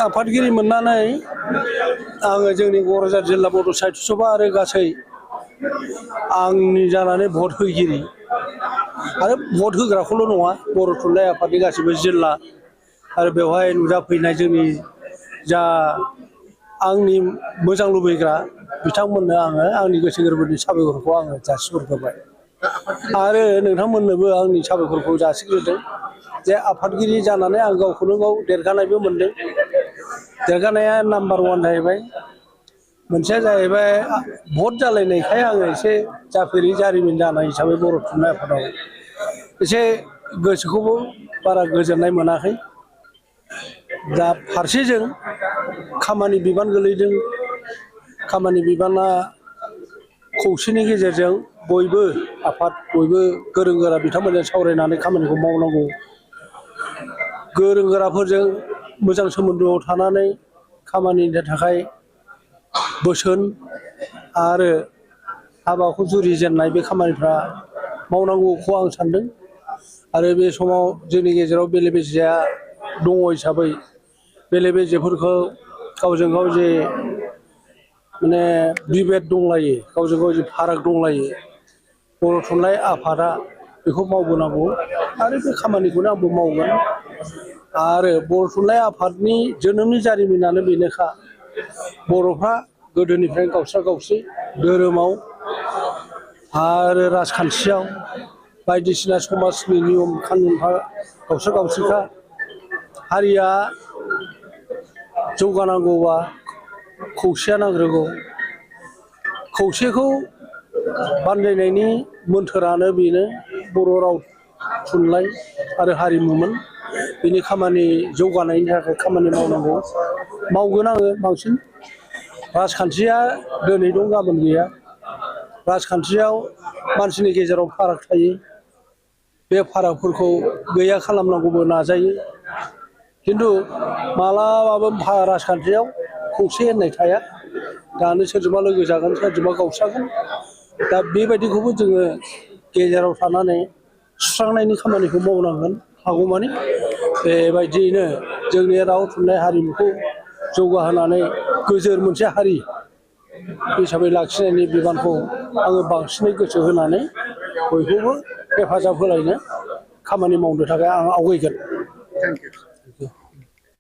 आफादगिरि मोननानै आङो जोंनि क'क्राझार जिल्ला बड' साहित्य सभा आरो गासै आंनि जानानै भट होगिरि आरो भट होग्राखौल' नङा बर' थुनलाइ आफादनि गासिबो जिल्ला आरो बेवहाय नुजाफैनाय जोंनि जा आंनि मोजां लुबैग्रा बिथांमोननो आङो आंनि गोसो गोरबोनि साबायखरखौ आङो जासिहरग्रोबाय आरो नोंथांमोननोबो आंनि साबायखरखौ जासिग्रोदों जे आफादगिरि जानानै आं गावखौनो गाव देरगानायबो मोनदों। देरगानाया नाम्बार 1 जाहैबाय मोनसेया जाहैबाय भट जालायनायखाय आङो एसे जाफेरि जारिमिन जानाय हिसाबै बर' थुनलाइ आफादाव एसे गोसोखौबो बारा गोजोननाय मोनाखै। दा फारसेजों खामानि बिबान गोलैदों खामानि बिबाना खौसेनि गेजेरजों बयबो आफाद बयबो गोरों गोरा बिथांमोनजों सावरायनानै खामानिखौ मावनांगौ। गोरों गोराफोरजों मोजां सोमोन्दोआव थानानै खामानिनि थाखाय बोसोन आरो हाबाखौ जुरिजेननाय बे खामानिफ्रा मावनांगौखौ आं सानदों आरो बे समाव जोंनि गेजेराव बेले बेजेया दङ हिसाबै बेले बेजेफोरखौ गावजों गाव जे माने बिबेद दंलायो गावजों गाव जे फाराग दंलायो बर' थुनलाइ आफादा बेखौ मावबोनांगौ आरो बे खामानिखौनो आंबो मावगोन आरो बर' थुनलाइ आफादनि जोनोमनि जारिमिनानो बेनोखा बर'फ्रा गोदोनिफ्रायनो गावस्रा गावस्रि धोरोमाव आरो राजखान्थियाव बायदिसिना समाजनि नियम खानुनफ्रा गावस्रा गावस्रिखा हारिया जौगानांगौबा खौसेया नांग्रोगौ खौसेखौ बानजायनायनि मोन्थोरानो बेनो बर' राव थुनलाइ आरो हारिमुमोन बेनि खामानि जौगानायनि थाखाय खामानि मावनांगौ मावगोन आङो बांसिन राजखान्थिया दिनै दं गाबोन गैया राजखान्थियाव मानसिनि गेजेराव फाराग थायो बे फारागफोरखौ गैया खालामनांगौबो नाजायो खिन्थु मालाबाबो राजखान्थियाव खौसे होननाय थाया दानो सोरजोंबा लोगो जागोन सोरजोंबा गावस्रागोन दा बेबायदिखौबो जोङो गेजेराव थानानै सुस्रांनायनि खामानिखौ मावनांगोन हागौमानि बेबायदियैनो जोंनि राव थुनलाइ हारिमुखौ जौगाहोनानै गोजोर मोनसे हारि हिसाबै लाखिनायनि बिबानखौ आङो बांसिनै गोसो होनानै बयखौबो हेफाजाब होलायनो खामानि मावनो थाखाय आं आवगायगोन।